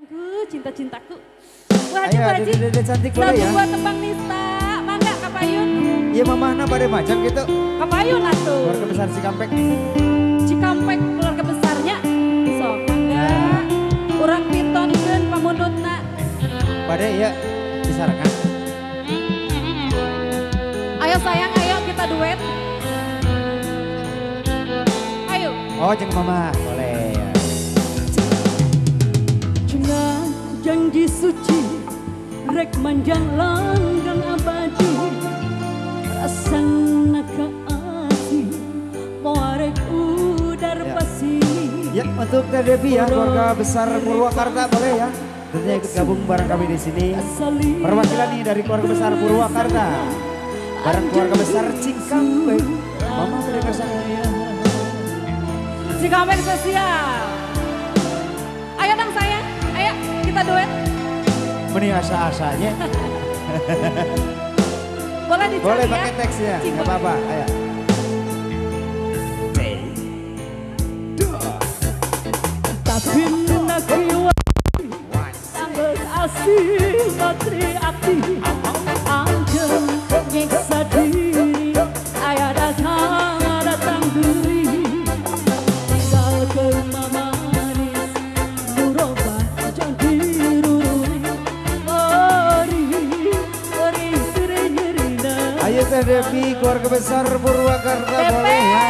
Sayangku, cinta-cintaku. Bu Haji, Ayo, Bu Haji. Dede cantik boleh ya. Buat tembang Nista, mangga kapayun. Iya mamahna pada macam gitu. Kapayun atuh. Keluarga besar Cikampek. Cikampek keluarga besarnya. Sok mangga. Urang pitonkeun pamundutna. Pada iya disarankan. Ayo sayang, ayo kita duet. Ayo. Oh, jeung mama boleh. Cenah janji suci rek manjang langgang abadi rasana kaasi moarek udar ya. Pasi. Ya, untuk Teh Devi ya, keluarga besar Purwakarta boleh ya. Tentunya ikut gabung bareng kami di sini. Perwakilan nih dari keluarga besar Purwakarta. Bareng keluarga besar Cikampek. Mama sudah bersama. Cikampek sosial. Ayo dong sayang, ayo kita duet. Meni asa-asanya. Boleh dicari. Boleh ya? Pakai teksnya, nggak apa-apa. Ayo. Tapi nakiwa tambah asih matri akti anjem nyiksa diri ayah datang datang diri tinggalkeun mamanis murobah jangan dirururi ori ori seri nyerina. Ayo Teh Devi keluarga besar Purwakarta boleh ya.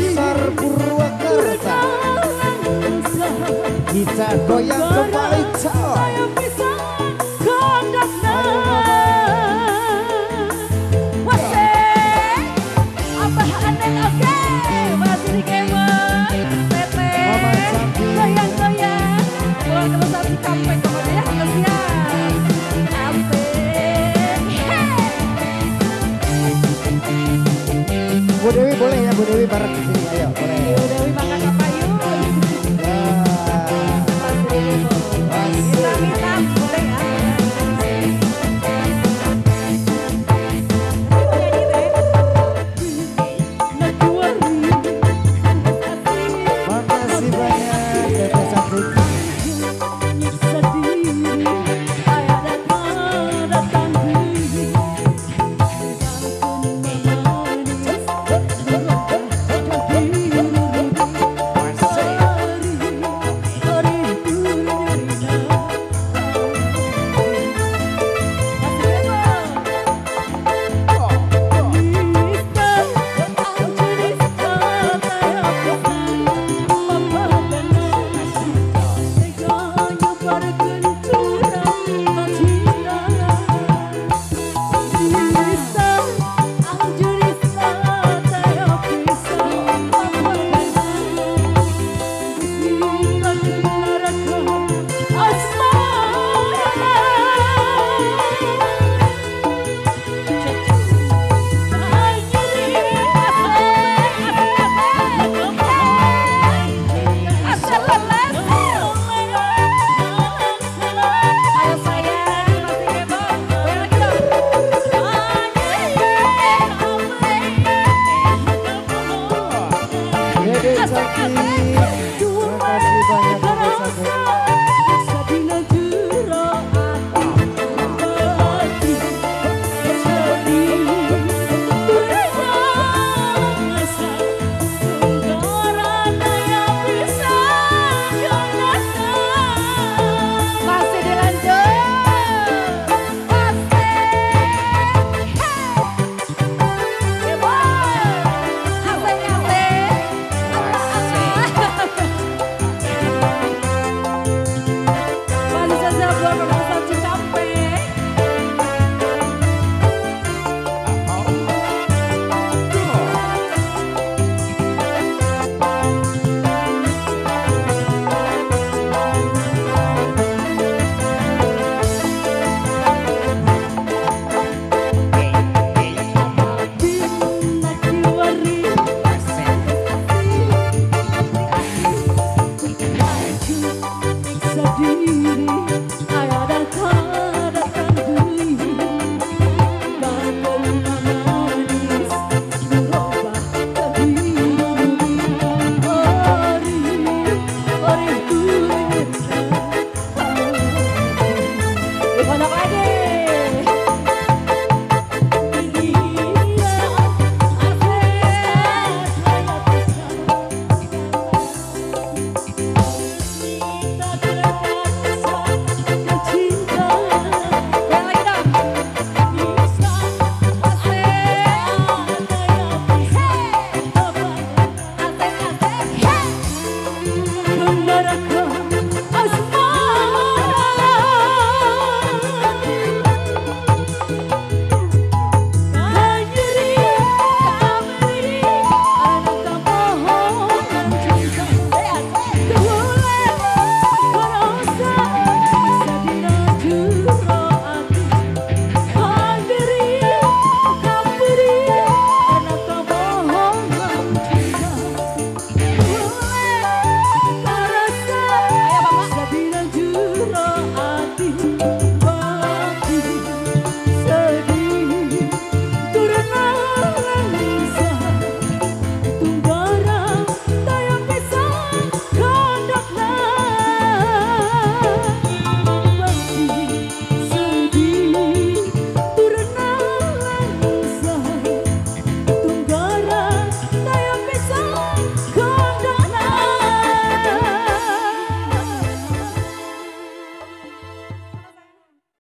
Besar Purwakarta kita goyang kembali coy. Goyang-goyang keluarga besar Cikampek ya, Bu Dewi boleh ya, Bu Dewi bareng di sini, ayo boleh. Bu Dewi makan kapayun. Minta-minta boleh ya. Makasih banyak, Teteh cantik.